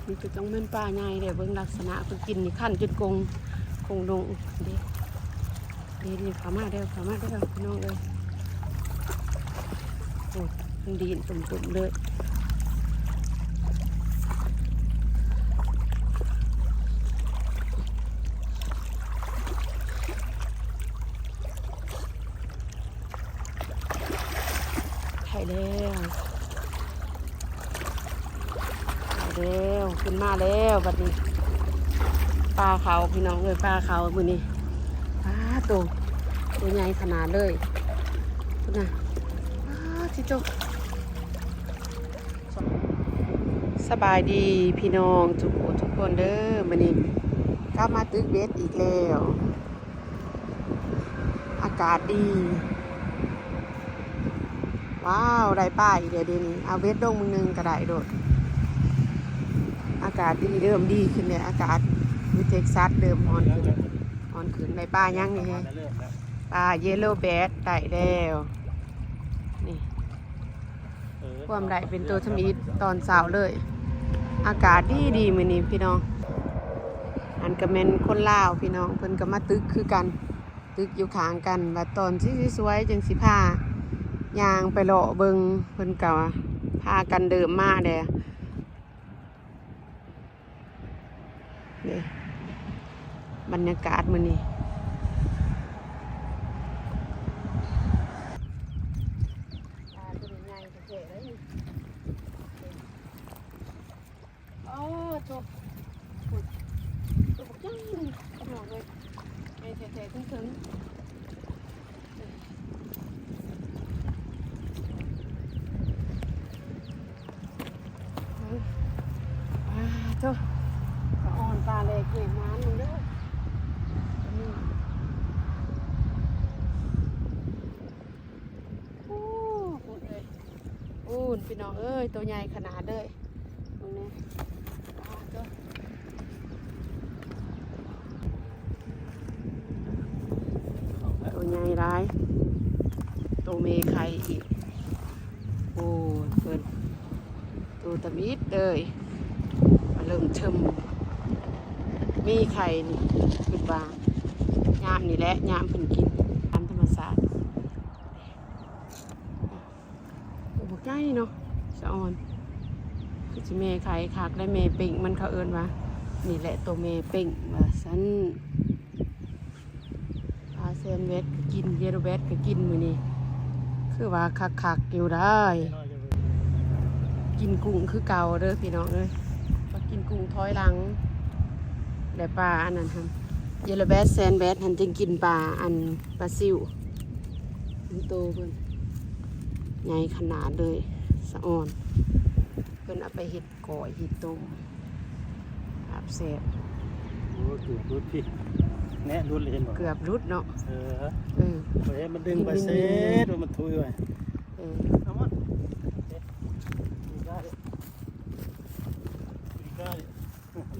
ນີ້ກໍຕ້ອງແມ່ນປາໃຫຍ່ແຫຼະ ເບິ່ງລັກສະນະເພິ່ນກິນນີ້ ຄັນຈົນກົງ ກົງດົງເດ້ ເດ້ ເດ້ ເຂົ້າມາເດີ້ ເຂົ້າມາເດີ້ພີ່ນ້ອງເອີຍ. ໂອ້ ມັນດີດຕຸ່ມໆເລີຍ. ໄດ້ແລ້ວ ໄດ້ແລ້ວ ຂຶ້ນມາແລ້ວບັດນີ້. ປາເຂົາພີ່ນ້ອງເອີຍ ປາເຂົາມື້ນີ້ ປາໂຕ ໂຕໃຫຍ່ຂະໜາດເລີຍ ພຸ້ນນະ ປາ ຊິໂຕ. ສະບາຍດີພີ່ນ້ອງທຸກຜູ້ທຸກຄົນເດີ້ ມື້ນີ້ກັບມາຕຶກເບັດອີກແລ້ວ. ອາກາດດີ ວ້າວ ໄດ້ປາອີກແລ້ວເດນີ້. ເອົາເບັດລົງມື້ໜຶ່ງກໍໄດ້ໂດດ. ອາກາດດີ ເລີ່ມດີຂຶ້ນແລ້ວ ອາກາດຢູ່ເທັກຊັສເລີ່ມຮ້ອນຂຶ້ນ ຮ້ອນຂຶ້ນ. ໄດ້ປາຫຍັງນີ້ແຮະ? ປາເຢໂລແບັດໄດ້ແລ້ວນີ້. ຄວາມໄດ້ເປັນໂຕທຳອິດຕອນເຊົ້າເລີຍ. ອາກາດດີໆມື້ນີ້ພີ່ນ້ອງ. ອັນກໍແມ່ນຄົນລາວພີ່ນ້ອງ ເພິ່ນກໍມາຕຶກຄືກັນ ຕຶກຢູ່ຂ້າງກັນ ວ່າຕອນຊິສວຍຈັ່ງຊິພາຍ່າງໄປເລາະເບິ່ງ. ເພິ່ນກໍພາກັນເດີມມາແດ່. ນີ້ ບັນຍາກາດມື້ນີ້ ປາຕົວໃຫຍ່ແທ້ໆເລີຍນີ້. ອໍ ໂຕ ໂຕບັກໃຫຍ່ນີ້ພີ່ນ້ອງເອີຍ ໃຫຍ່ແທ້ໆເຖິງໆ. ປາໂຕ ສະອອນປາແລກແຍກມານເບິ່ງເດີ້. ໂອ້ ພຸ້ນເອີຍ ພຸ້ນພີ່ນ້ອງເອີຍ ໂຕໃຫຍ່ຂະໜາດເລີຍ. ເບິ່ງແດ່ ປາໂຕ ໂຕໃຫຍ່ຫຼາຍ ໂຕແມ່ໄຂ່ອີກ. ໂອ້ ເພິ່ນໂຕຕຳອິດເລີຍ ມາເລີ່ມເທິມ ມີໄຂ່ນີ້ ຄິດວ່າຍາມນີ້ແຫຼະ ຍາມເພິ່ນກິນຕາມທຳມະຊາດ. ໂອ້ ບັກໃຫຍ່ເນາະ ສະອອນ ຄືຊິແມ່ໄຂ່ຄັກໄດ໋ ແມ່ເປັ້ງມັນ ເຂົາເອີ້ນວ່າ ນີ້ແຫຼະໂຕແມ່ເປັ້ງວ່າຊັ້ນ. ປາແຊນແວັດກໍກິນ ເຢໂລແບັດກໍກິນ ມື້ນີ້ຄືວ່າຄັກໆຢູ່ໄດ໋. ກິນກຸ້ງຄືເກົ່າເດີ້ພີ່ນ້ອງເອີຍ ມາກິນກຸ້ງຖອຍຫຼັງ ແລະປາອັນນັ້ນຫັ້ນ ເຢໂລແບັດ ແຊນແວັດຫັ້ນຈຶ່ງກິນປາ ອັນ ປາຊິວ. ເບິ່ງໂຕເພິ່ນ ໃຫຍ່ຂະໜາດເລີຍ ສະອອນ ເພິ່ນເອົາໄປເຮັດກ້ອຍ ເຮັດຕົ້ມ ລາບແຊບ. ໂອ້ ເກືອບຫຼຸດພີ່ ແນະ ຫຼຸດເລີຍເຫັນບໍ່? ເກືອບຫຼຸດເນາະ ເອີ ເອີ ຂ້ອຍເຫັນມັນດຶງໄປເສດ ມັນທຸຍໄວ້ ເອີ ເອົາມາ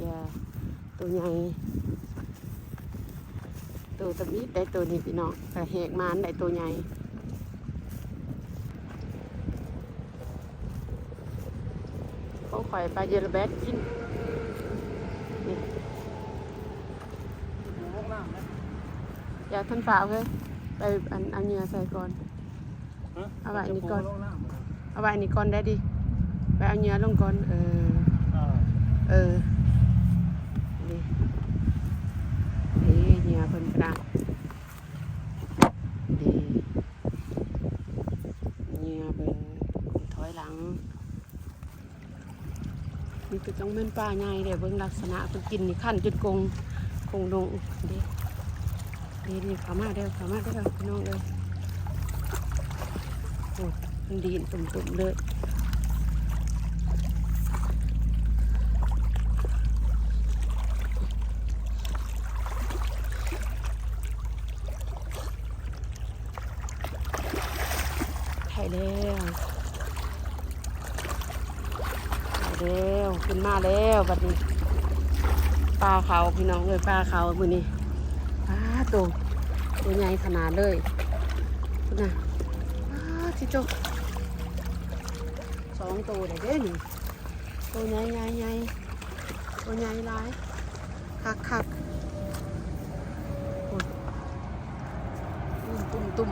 ຢ່າ ໂຕໃຫຍ່ ໂຕຕຳອິດໄດ໋ໂຕນີ້ພີ່ນ້ອງ ກະແຫກມານໄດ໋ໂຕໃຫຍ່. ຂອງຂ້ອຍປາເຢໂລແບັດກິນ ນີ້ ຢ່າທັນຟ້າວເຮີ້ຍ ໄປ ອັນ ເອົາເຫຍື່ອໃສ່ກ່ອນ. ຮະ? ເອົາໄວ້ນີ້ກ່ອນ ເອົາໄວ້ນີ້ກ່ອນໄດ້ດິ ໄປເອົາເຫຍື່ອລົງກ່ອນ ເອີ ອ່າ ເອີ ນີ້ ນີ້ເຫຍື່ອເພິ່ນກະດາ ນີ້ ເຫຍື່ອເພິ່ນຖອຍຫຼັງ. ນີ້ກໍຕ້ອງແມ່ນປາໃຫຍ່ແຫຼະ ເບິ່ງລັກສະນະເພິ່ນກິນນີ້ ຄັນຈົນກົງ ກົງດົງເດ້ ເດ້ ເຂົ້າມາເດີ້ ເຂົ້າມາເດີ້ພີ່ນ້ອງເອີຍ. ໂອ້ ມັນດີດຕຸ່ມໆເລີຍ ໄດ້ແລ້ວ ໄດ້ແລ້ວ ຂຶ້ນມາແລ້ວບັດນີ້. ປາເຂົາພີ່ນ້ອງເອີຍ ປາເຂົາມື້ນີ້ ປາໂຕ ໂຕໃຫຍ່ຂະໜາດເລີຍ ພຸ້ນນະ ປາ ຊິໂຕ ສອງໂຕໄດ້ເດ້ນີ້ ໂຕໃຫຍ່ໆໆ. ຄັກໆ ໂອ້ຍ ຕຸ້ມ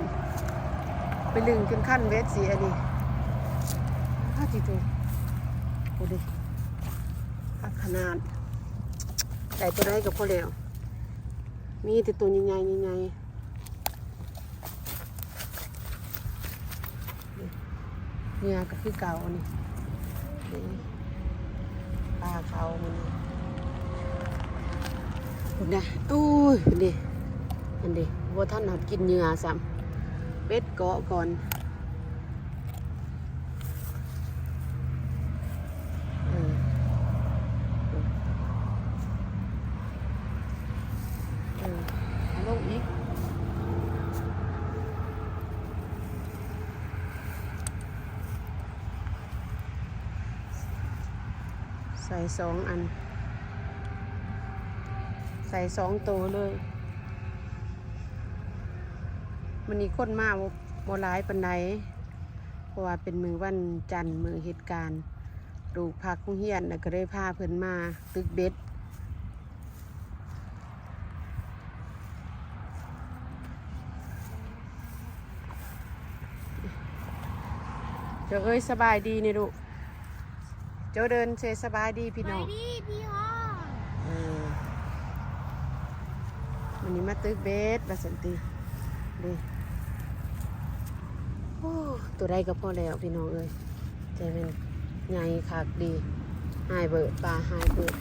ໆ ໄປລຶ້ງຈົນຄັນເບັດຊິອັນນີ້ ອ້າ ຕິໂຕ ໂອ້ ເດ້ ຄັກຂະໜາດ ໄດ້ຕົວໃດກໍພໍແລ້ວ ມີແຕ່ຕົວໃຫຍ່ໆ ໃຫຍ່ໆ. ເຫຍື່ອກໍຄືເກົ່ານີ້ ນີ້ ປາເຂົາມື້ນີ້ ພຸ້ນນະ ໂອ້ຍ ພຸ້ນເດ ອັນເດ ບໍ່ທັນຮອດກິນເຫຍື່ອຊ້ຳ ເບັດເກາະກ່ອນ. ເອີ ເອີ ເອົາລົງອີກ ໃສ່ສອງອັນ ໃສ່ສອງໂຕເລີຍ. ມື້ນີ້ຄົນມາບໍ່ ບໍ່ຫຼາຍປານໃດ ເພາະວ່າເປັນມື້ວັນຈັນ ມື້ເຮັດການ ລູກພັກໂຮງຮຽນ ແລ້ວກໍເລີຍພາເພິ່ນມາຕຶກເບັດ. ໂຈເອີຍ ສະບາຍດີນີ້ລູກ ໂຈເດີນເຊສະບາຍດີພີ່ນ້ອງ ສະບາຍດີພີ່ນ້ອງ ເອີ ມື້ນີ້ມາຕຶກເບັດວ່າຊັ້ນຕິ ເດ້ ໂອ້ ຕົວໃດກໍພໍແລ້ວພີ່ນ້ອງເອີຍ ໃຈແມ່ນໃຫຍ່ຄັກດີ ຫາຍເບີດ ປາຫາຍເບີດ.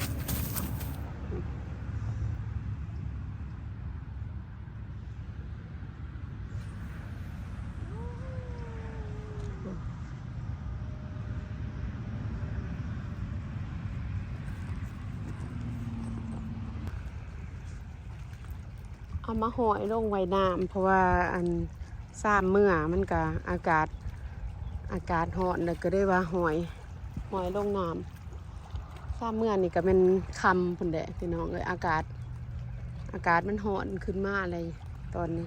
ເອົາມາຫ້ອຍລົງໄວ້ນ້ຳ ເພາະວ່າອັນ ຊາມເມື່ອມັນກະອາກາດ ອາກາດຮ້ອນ ແລ້ວກໍເລີຍວ່າຫ້ອຍ ຫ້ອຍລົງນ້ຳ. ຊາມເມື່ອນີ້ກໍແມ່ນຄ່ຳພຸ້ນແຫຼະພີ່ນ້ອງເອີຍ ອາກາດ ອາກາດມັນຮ້ອນຂຶ້ນມາແລ້ວຕອນນີ້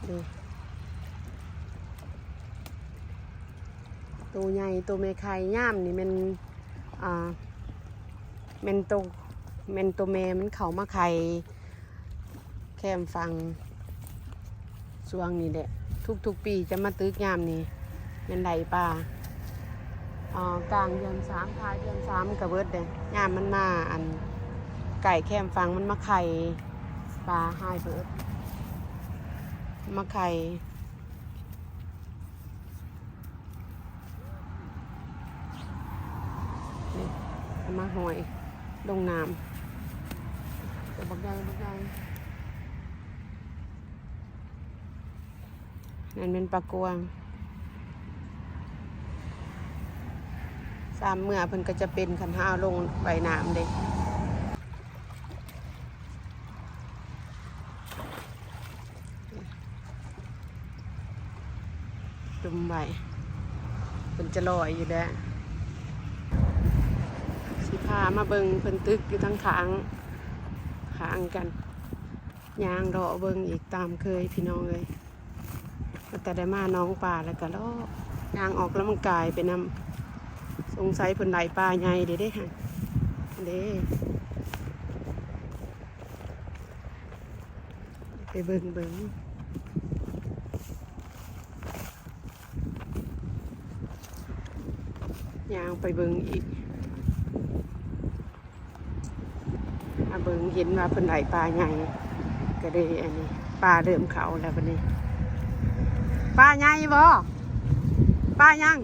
ນີ້ ໂຕໃຫຍ່ ໂຕແມ່ໄຂ່ ຍາມນີ້ແມ່ນ ອ່າ ແມ່ນໂຕ ແມ່ນໂຕແມ່ມັນເຂົ້າມາໄຂ່ ແຄມຝັ່ງ ຊ່ວງນີ້ແຫຼະ ທຸກໆປີຈະມາຕຶກຍາມນີ້ ແມ່ນໄດ້ປາ ເອີ ກາງເດືອນສາມ ທ້າຍເດືອນສາມມັນກະເບິດເດ້ ຍາມມັນມາ ອັນ ໃກ້ແຄມຝັ່ງມັນມາໄຂ່ ປາຫາຍເບິດ ມາໄຂ່. ນີ້ ເອົາມາຫ້ອຍລົງນ້ຳ ຕົວບັກໃຫຍ່ ບັກໃຫຍ່ ນັ້ນແມ່ນປາກວາງ ຊາມເມື່ອເພິ່ນກໍຈະເປັນ ຄັນເຮົາເອົາລົງໄວ້ນ້ຳເດ້. ຈຸ່ມໄວ້ ເພິ່ນຈະລອຍຢູ່ແລ້ວ ຊິພາມາເບິ່ງເພິ່ນຕຶກຢູ່ທາງຂ້າງ ຂ້າງກັນ ຍ່າງເລາະເບິ່ງອີກຕາມເຄີຍພີ່ນ້ອງເອີຍ. ວ່າແຕ່ໄດ້ມາໜອງປາແລ້ວກໍເລາະ ຍ່າງອອກກຳລັງກາຍໄປນຳ ສົງໄສເພິ່ນໄດ້ປາໃຫຍ່ເດ້ ເດ້ຫັ້ນເດ້ ໄປເບິ່ງ ເບິ່ງ ຍ່າງໄປເບິ່ງອີກ. ມາເບິ່ງ ເຫັນວ່າເພິ່ນໄດ້ປາໃຫຍ່ ກໍເລີຍອັນນີ້ ປາເລີ່ມເຂົ້າແລ້ວບັດນີ້ ປາໃຫຍ່ບໍ່? ປາຫຍັງ?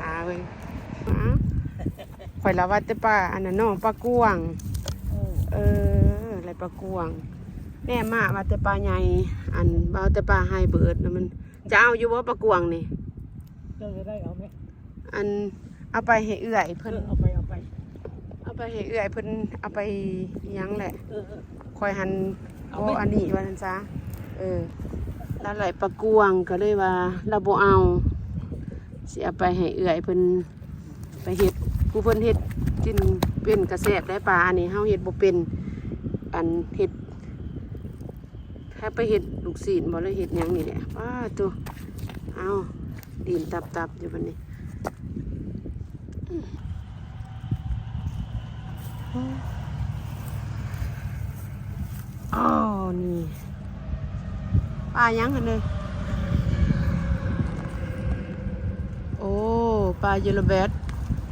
ປາເບິ່ງ ປາ ຂ້ອຍລະວ່າແຕ່ປາອັນນັ້ນເນາະ ປາກວາງ ເອີ ເອີ ໄດ້ປາກວາງ ແນມມາວ່າແຕ່ປາໃຫຍ່ ອັນ ວ່າແຕ່ປາໄຮເບີດນະ ມັນ ຈະເອົາຢູ່ບໍ່ປາກວາງນີ້? ເຈົ້າຈະໄດ້ເອົາໄໝ? ອັນ ເອົາໄປໃຫ້ເອື້ອຍເພິ່ນ ເອີ ເອົາໄປ ເອົາໄປ ເອົາໄປໃຫ້ເອື້ອຍເພິ່ນ ເອົາໄປອີ່ຫຍັງແຫຼະ ເອີ ເອີ ຂ້ອຍຫັ້ນ ເອົາໄໝ? ບໍ່ອັນນີ້ວ່າຊັ້ນຊະ ເອີ ລາວໄດ້ປາກວາງ ກໍເລີຍວ່າລາວບໍ່ເອົາ ຊິເອົາໄປໃຫ້ເອື້ອຍເພິ່ນ ໄປເຮັດ ຜູ້ເພິ່ນເຮັດກິນເປັນກະແຊບໄດ໋ປາ ອັນນີ້ເຮົາເຮັດບໍ່ເປັນ ອັນເຮັດ ຖ້າໄປເຮັດລູກຊີ້ນບໍ່ ຫຼືເຮັດຫຍັງນີ້ແຫຼະ ປາໂຕ ເອົາ ຕີນຕັບໆຢູ່ບັດນີ້. ອໍ ນີ້ ປາຫຍັງຫັ້ນເດີ? ໂອ້ ປາເຢໂລແບັດ.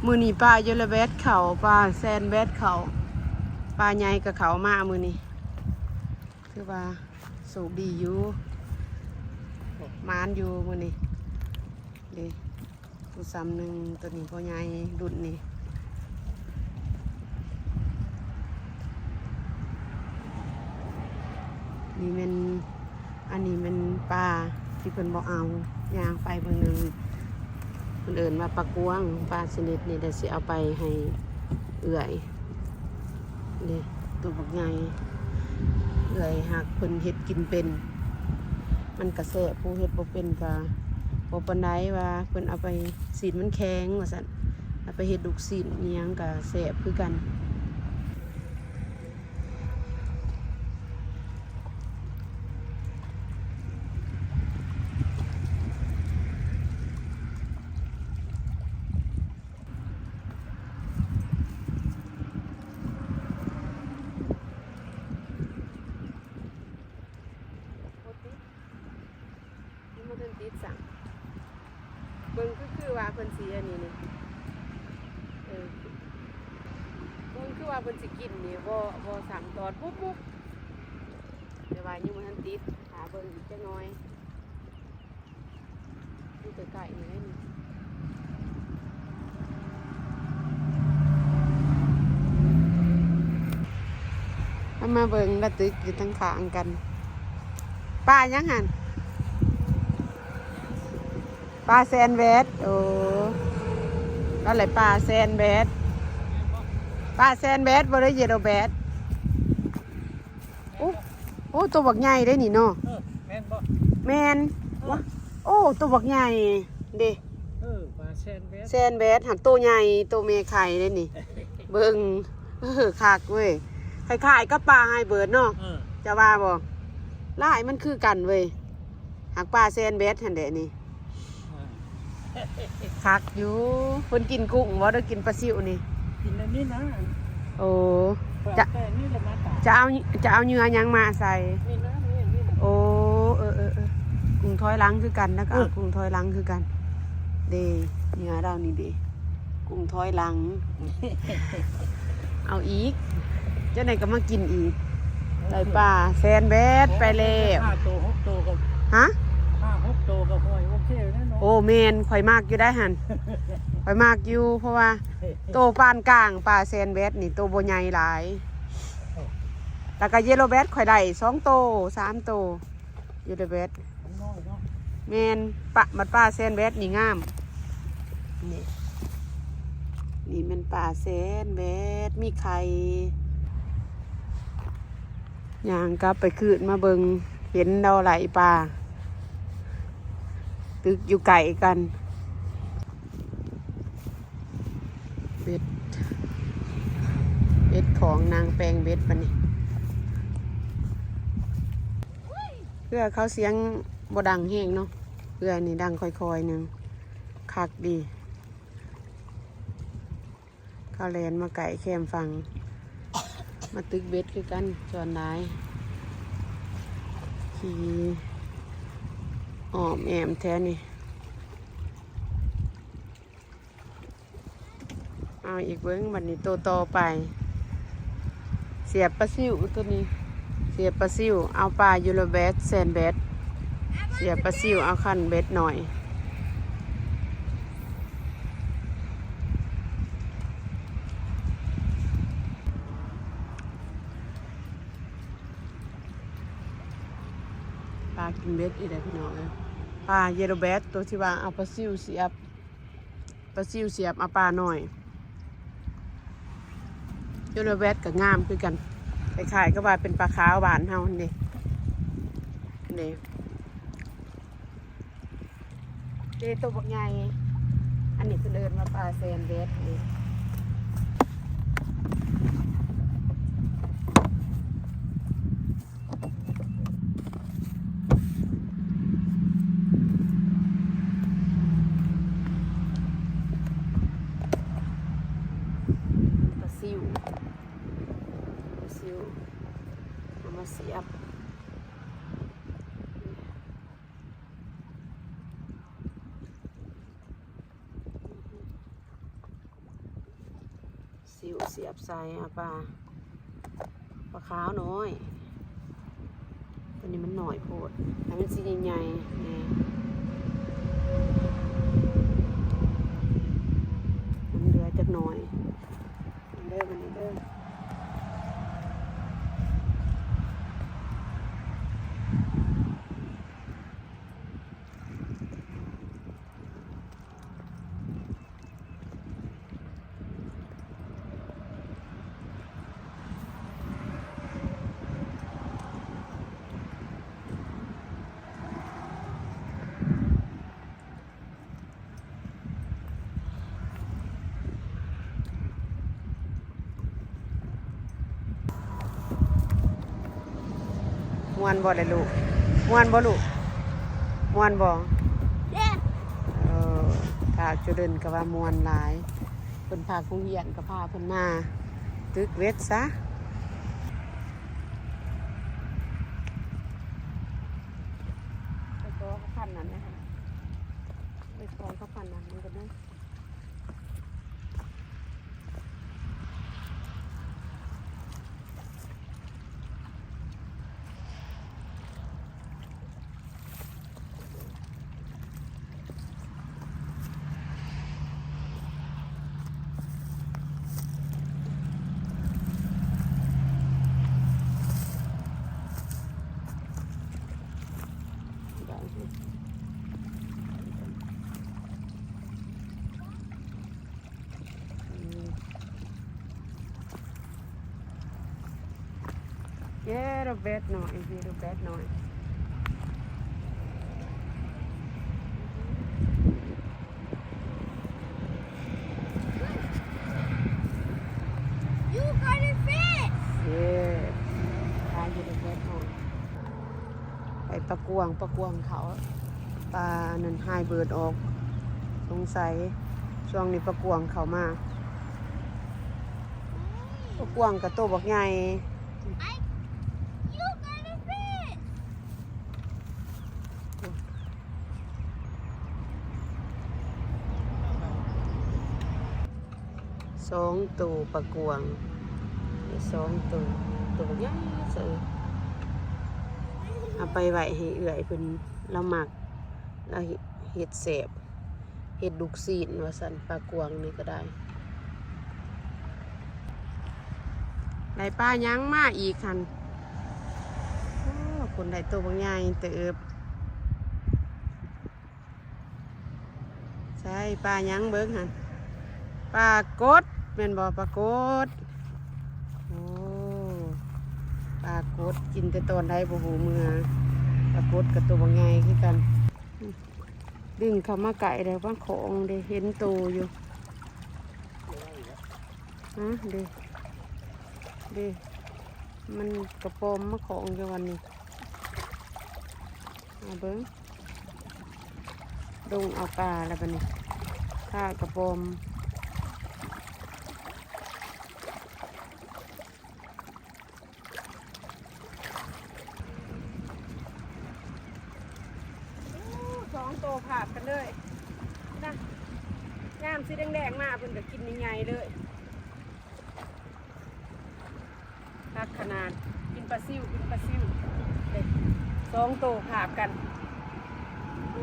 ມື້ນີ້ປາເຢໂລແບັດເຂົ້າ, ປາແຊນແບັດເຂົ້າ, ປາໃຫຍ່ກໍເຂົ້າມາມື້ນີ້. ຖືວ່າໂຊກດີຢູ່, ໝານຢູ່ມື້ນີ້ເດ້. ໂຕຊ້ຳໜຶ່ງ, ໂຕນີ້ບໍ່ໃຫຍ່, ລຸ້ນນີ້. ນີ້ແມ່ນ ອັນນີ້ແມ່ນປາທີ່ເພິ່ນບໍ່ເອົາ, ຍ່າງໄປເບິ່ງໜຶ່ງ, ເພິ່ນເອີ້ນວ່າປາກວາງ. ປາຊະນິດນີ້ແຫຼະຊິເອົາໄປໃຫ້ເອື້ອຍ. ນີ້ ໂຕບັກໃຫຍ່, ເອື້ອຍຮັກເພິ່ນເຮັດກິນເປັນ, ມັນກະແຊບ. ຜູ້ເຮັດບໍ່ເປັນກະບໍ່ປານໃດ, ວ່າເພິ່ນເອົາໄປ ຊີ້ນມັນແຂງວ່າຊັ້ນ, ເອົາໄປເຮັດລູກຊີ້ນອີ່ຫຍັງກະແຊບຄືກັນ. ບໍ່ຕິດ ຍັງບໍ່ທັນຕິດຊ້ຳ. ເບິ່ງຄື ຄືວ່າເພິ່ນຊິອັນນີ້ນີ້ ເອີ ເບິ່ງຄືວ່າເພິ່ນຊິກິນນີ້ ບໍ່ ບໍ່ຊ້ຳຕອດປຸບໆ ແຕ່ວ່າຍັງບໍ່ທັນຕິດ. ຖ້າເບິ່ງອີກຈັກໜ່ອຍ. ຢູ່ໃກ້ໆນີ້ແຫຼະນີ້. ເຮົາມາເບິ່ງລະຕຶກຢູ່ທາງຂ້າງກັນ. ປາຫຍັງຫັ້ນ? ປາແຊນແບັດ. ໂອ້ ນັ້ນແຫຼະ ປາແຊນແບັດ. ປາແຊນແບັດບໍ່ໄດ້ ເຢໂລແບັດ. ໂອ້ ໂອ້ ໂຕບັກໃຫຍ່ເດ້ນີ້ເນາະ. ເອີ ແມ່ນບໍ່? ແມ່ນ. ເອີ ໂອ້ ໂຕບັກໃຫຍ່ເດ້. ເອີ ປາແຊນແບັດ ແຊນແບັດຫັ້ນໂຕໃຫຍ່ ໂຕແມ່ໄຂ່ເດ້ນີ້. ເບິ່ງ ເອີ ຄັກເວີ້ຍ, ຄ້າຍໆກັບປາໄຮເບີດເນາະ. ເອີ ຈະວ່າບໍ່? ລາຍມັນຄືກັນເວີ້ຍ, ຫາກປາແຊນແບັດຫັ້ນແຫຼະນີ້. ຄັກຢູ່. ເພິ່ນກິນກຸ້ງບໍ່ ຫຼືກິນປາຊິວນີ້? ກິນອັນນີ້ນະ. ໂອ້ ຈະ ຈະເອົາ ຈະເອົາເຫຍື່ອຫຍັງມາໃສ່? ນີ້ນະ ນີ້ ນີ້ນະ. ໂອ້ ເອີ ເອີ ເອີ ກຸ້ງຖອຍຫຼັງຄືກັນ ແລ້ວກໍເອົາ ເອີ ກຸ້ງຖອຍຫຼັງຄືກັນເດ້. ເຫຍື່ອເຮົານີ້ເດ້ ກຸ້ງຖອຍຫຼັງ. ເອົາອີກ ຈັ່ງໃດກໍມາກິນອີກ. ໄດ້ປາແຊນແບັດໄປແລ້ວ ຫ້າໂຕຫົກໂຕກໍ ຮະ ຫ້າຫົກໂຕກໍຫ້ອຍໂອເຄແລ້ວເນາະ. ໂອ້ ແມ່ນ ຂ້ອຍມັກຢູ່ໄດ໋ຫັ້ນ. ຂ້ອຍມັກຢູ່ ເພາະວ່າໂຕປານກາງ ປາແຊນແບັດນີ້ໂຕບໍ່ໃຫຍ່ຫຼາຍ. ແລ້ວກໍເຢໂລແບັດຂ້ອຍໄດ້ສອງໂຕ ສາມໂຕ ເຢໂລແບັດ. ມັນນ້ອຍເນາະ. ແມ່ນ ປາ ບັດປາແຊນແບັດນີ້ງາມ. ນີ້ ນີ້ແມ່ນປາແຊນແບັດ ມີໄຂ່. ຍ່າງກັບໄປຄືນມາເບິ່ງ ເຫັນດາວໄຫຼປາ ຕຶກຢູ່ໃກ້ກັນ. ເບັດ ເບັດຂອງນາງແປງເບັດປານນີ້. ເພື່ອເຂົາສຽງບໍ່ດັງແຮງເນາະ, ເພື່ອນີ້ດັງຄ່ອຍໆໜຶ່ງ ຄັກດີ. ເຂົາແລ່ນມາໃກ້ແຄມຝັ່ງ ມາຕຶກເບັດຄືກັນ. ສ່ວນຫຼາຍຂີ່ອ້ອມແອ້ມແຖວນີ້. ເອົາອີກເບິ່ງ ບັດນີ້ໂຕຕໍ່ໄປ ສຽບປາຊິວໂຕນີ້ ສຽບປາຊິວ ເອົາປາຢູໂຣແບັດ ແຊນແບັດ ສຽບປາຊິວ ເອົາຄັນເບັດໜ້ອຍ. ປາກິນເບັດອີກແລ້ວພີ່ນ້ອງເອີຍ. ປາເຢໂລແບັດ ໂຕທີ່ວ່າເອົາປາຊິວສຽບ ປາຊິວສຽບເອົາປານ້ອຍ. ເຢໂລແບັດກໍງາມຄືກັນ ຄ້າຍໆກັບວ່າເປັນປາຂາວບ້ານເຮົາຫັ້ນເດ້. ເດ້ ເດ້ ໂຕບັກໃຫຍ່. ອັນນີ້ເພິ່ນເອີ້ນວ່າປາແຊນແບັດເດ້. ເ ຊິວສຽບໃສ່ ເອົາປາ ປາຂາວນ້ອຍ ຕົວນີ້ມັນນ້ອຍໂພດ ໃຫ້ມັນຊິໃຫຍ່ໆ ນີ້ ມັນເຫຼືອຈັກໜ້ອຍ ເດີ ບັດນີ້ເດີ. ມ່ວນບໍ່ລະລູກ? ມ່ວນບໍ່ລູກ? ມ່ວນບໍ່? ເອີ ພາກຈຸເດີນກໍວ່າມ່ວນຫຼາຍ ເພິ່ນພາກໂຮງຮຽນກໍພາເພິ່ນມາຕຶກເວັດຊະ. ໄປຂໍເຂົາພັນນັ້ນນະ ໄປຂໍເຂົາພັນນັ້ນມັນກໍໄດ້. ເຢໂຣແບັດນ້ອຍ ເຢໂຣແບັດນ້ອຍ. You got a fish! ເຢ້ ປາເຢໂຣແບັດນ້ອຍ. ໄປປາກວາງ ປາກວາງເຂົາ ປາອັນນັ້ນຫາຍເບີດອອກ ສົງໄສຊ່ວງນີ້ປາກວາງເຂົ້າມາ. ປາກວາງກະໂຕບັກໃຫຍ່. I, you got a fish! ສອງໂຕປາກວາງ ສອງໂຕ ໂຕໃຫຍ່ເສີ ເອົາໄປໄວ້ໃຫ້ເອື້ອຍເພິ່ນ ລາວມັກ ລາວເຮັດແຊບ ເຮັດລູກຊີ້ນວ່າຊັ້ນ ປາກວາງນີ້ກໍໄດ້. ໄດ້ປາຫຍັງມາອີກຫັ້ນ? ໂອ້ ຄົນໄດ້ໂຕບັກໃຫຍ່ເຕີບ. ໃຊ່ ປາຫຍັງເບິ່ງຫັ້ນ? ປາກົດແມ່ນບໍ່? ປາກົດ. ໂອ້ ປາກົດ ກິນແຕ່ຕອນໃດບໍ່ຮູ້ເມື່ອ. ປາກົດກໍໂຕບັກໃຫຍ່ຄືກັນ. ດຶງເຂົ້າມາໃກ້ແລ້ວ ບາງຂອງເດ້ ເຫັນໂຕຢູ່. ຮະ ເດ້ ເດ້ ມັນກະປອມມາຂອງຢູ່ວັນນີ້. ເອົາເບິ່ງ ລົງເອົາປາແລ້ວບັດນີ້ ປາກະປອມ. ໂອ້ ສອງໂຕພາບກັນເລີຍນະ. ຍາມສີແດງໆມາ ເພິ່ນກໍກິນໃຫຍ່ໆເລີຍ. ຄັກຂະໜາດ ກິນປາຊິວ ກິນປາຊິວ ເດ້ ສອງໂຕພາບກັນ. ໂ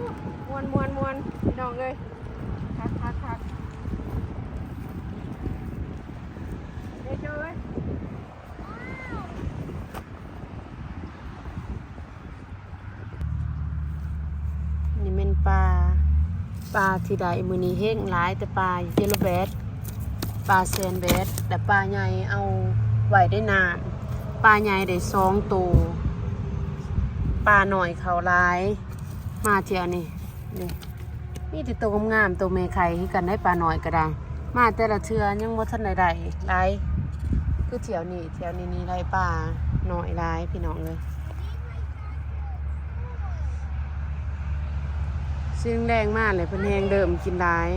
ອ້ ມ່ວນໆໆ ພີ່ນ້ອງເອີຍ ຄັກໆໆ ເດ້ໂຈ້ເອີຍ. ນີ້ແມ່ນປາ ປາທີ່ໄດ້ມື້ນີ້ແຮງຫຼາຍ ແຕ່ປາເຢໂລແບັດ ປາແຊນແບັດ ແລະປາໃຫຍ່ເອົາໄວ້ໃນນ້ຳ. ປາໃຫຍ່ໄດ້ສອງໂຕ ປານ້ອຍເຂົ້າຫຼາຍ ມາທ່ຽວນີ້ ນີ້ ມີແຕ່ໂຕງາມໆ ໂຕແມ່ໄຂ່ຄືກັນໄດ໋ ປານ້ອຍກໍໄດ້. ມາແຕ່ລະເທື່ອຍັງບໍ່ທັນໄດ້ໄດ້ຫຼາຍ ຄືທ່ຽວນີ້ ທ່ຽວນີ້ນີ້ໄດ້ປານ້ອຍຫຼາຍ ພີ່ນ້ອງເອີຍ. ສີແດງມາແລ້ວ ເພິ່ນແຮງເລີ່ມກິນຫຼາຍ.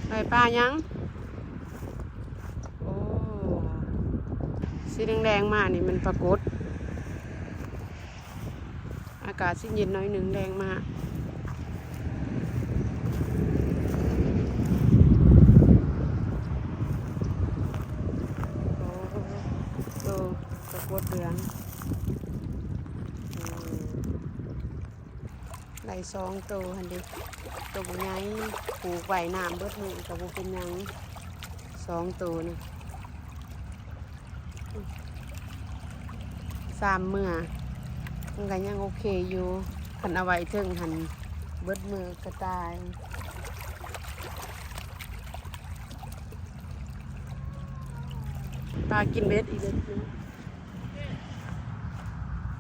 ໄດ້ປາຫຍັງ? ໂອ້ ເຊ ແດງໆມານີ້ແມ່ນປາກົດ. ອາກາດຊິເຢັນໜ້ອຍໜຶ່ງແດງມາ. ໂອ້ ໂຕປາກົດເຫຼືອງ. ໄດ້ສອງໂຕຫັ້ນເດ ໂຕບັກໃຫຍ່ ຜູກໄວ້ນ້ຳເບິດມື້ກໍບໍ່ເປັນຫຍັງ ສອງໂຕນີ້. ຊາມເມືອ ມັນກໍຍັງໂອເຄຢູ່ ຄັນເອົາໄວ້ເທິງຫັ້ນເບິດມື້ກໍຕາຍ. ປາກິນເບັດອີກແລ້ວ.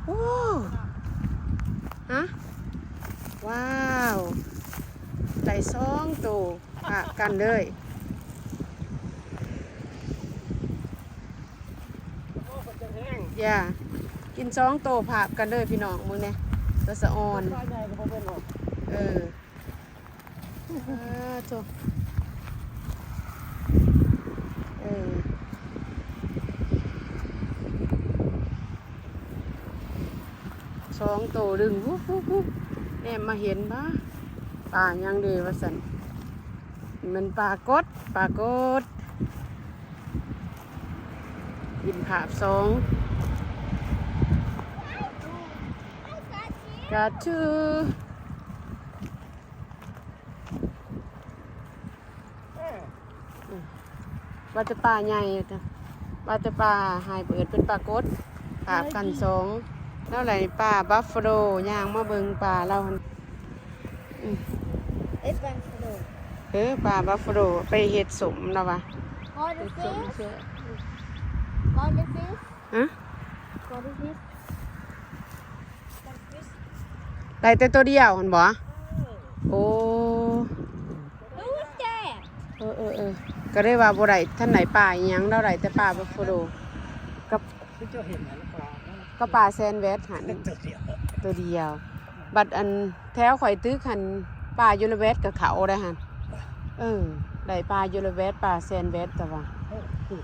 ໂອ້ ຮະ ວ້າວ ໄດ້ສອງໂຕປະກັນເລີຍ. ຢ່າ ກິນສອງໂຕພາບກັນເລີຍພີ່ນ້ອງ ເບິ່ງແດ່ ຕາສະອອນ. ເອີ ເອີ ໂທ້ ເອີ ສອງໂຕດຶງ ຫຸບໆໆ ແນມມາເຫັນ ປາ ປາຫຍັງເດ ວ່າຊັ້ນ. ມັນປາກົດ ປາກົດ ກິນພາບສອງ ກາທູ ວ່າແຕ່ປາໃຫຍ່ ວ່າແຕ່ປາໄຮເບີດ ເປັນປາກົດ ພາບກັນສອງ. ແລ້ວໄດ້ປາບັບຟາໂລ ຍ່າງມາເບິ່ງປາລາວຫັ້ນ. ອືມ ເອັດບັບຟາໂລ ເອີ ປາບັບຟາໂລ ໄປເຮັດສົ້ມລາວວ່າ. What is this? What is this? ຮະ? What is this? ໄດ້ແຕ່ໂຕດຽວຫັ້ນບໍ? ເອີ ໂອ້ Who is that? ເອີໆໆ ກໍເລີຍວ່າບໍ່ໄດ້ ທັນໄດ້ປາອີ່ຫຍັງ ລາວໄດ້ແຕ່ປາບັບຟາໂລ ກັບ ຄືເຈົ້າເຫັນຫັ້ນ ປາ ກັບປາແຊນແວັດຫັ້ນ ໂຕດຽວ ໂຕດຽວ. ບັດອັນແຖວຂ້ອຍຕຶກຫັ້ນ ປາຢູລະແວັດກໍເຂົ້າໄດ້ຫັ້ນ. ເອີ ໄດ້ປາຢູລະແວັດ ປາແຊນແວັດ ແຕ່ວ່າ ເອີ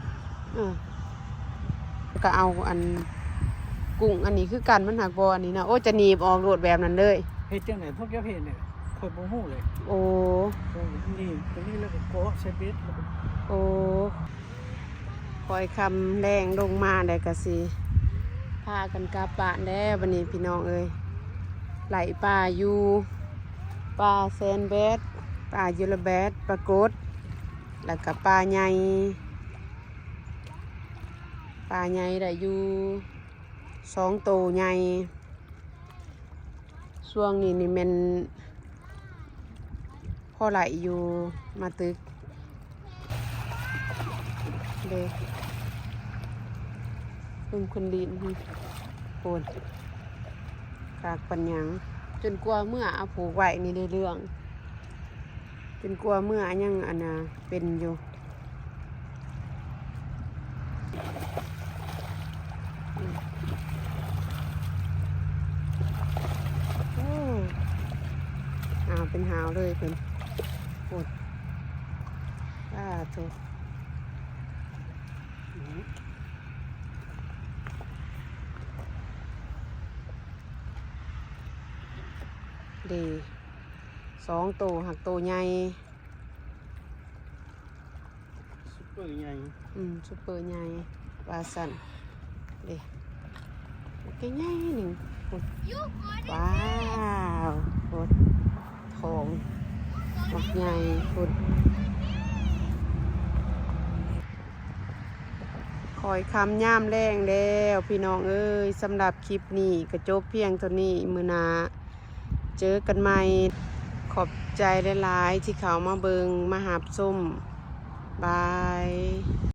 ເອີ ກໍເອົາອັນ ກຸ້ງອັນນີ້ຄືກັນ ມັນຫາກບໍ່ອັນນີ້ນະ. ໂອ້ ຈະໜີບອອກໂລດແບບນັ້ນເລີຍ. ເຮັດຈັ່ງໃດພວກເຈົ້າເຮັດນີ້ ຂ້ອຍບໍ່ຮູ້ເລີຍ. ໂອ້ ນີ້ ຕົວນີ້ແລ້ວກໍເກາະໃສ່ເບັດ ແລ້ວກໍ ໂອ້ ຄ່ອຍຄ່ຳແລງລົງມາແລ້ວກໍຊິພາກັນກັບບ້ານແລ້ວບັດນີ້ພີ່ນ້ອງເອີຍ. ໄລ່ປາຢູ່ ປາແຊນແວັດ ປາຢູລະແວັດ ປາກົດ ແລ້ວກໍປາໃຫຍ່ ປາໃຫຍ່ໄດ້ຢູ່ສອງໂຕໃຫຍ່. ຊ່ວງນີ້ນີ້ແມ່ນພໍໄດ້ຢູ່ ມາຕຶກເດ້ ເບິ່ງຄົນຫຼິ້ນພຸ້ນ ໂອ້ຍ ຄັກປານຫຍັງ. ຈົນກວ່າເມືອ ເອົາຜູກໄວ້ນີ້ໄດ້ເລື່ອງ ຈົນກວ່າເມືອຍັງອັນນ່າເປັນຢູ່. ໂອ້ ຫາວເປັນຫາວເລີຍເພິ່ນ ໂອ້ ສາທຸ ເດ້ ສອງໂຕ ຫາກໂຕໃຫຍ່. ຊຸບເປີໃຫຍ່ ອືມ ຊຸບເປີໃຫຍ່ວ່າຊັ້ນເດ້ ບັກໃຫຍ່ໜຶ່ງພຸ້ນ. ວ້າວ ໂອ້ ທ້ອງບັກໃຫຍ່ພຸ້ນ. ຄ່ອຍຄ່ຳຍາມແລງແລ້ວພີ່ນ້ອງເອີຍ. ສຳລັບຄລິບນີ້ກໍຈົບພຽງເທົ່ານີ້ ມື້ໜ້າ ເຈີກັນໃໝ່. ຂອບໃຈຫຼາຍໆທີ່ເຂົ້າມາເບິ່ງ ມາຮັບຊົມ. ບາຍ.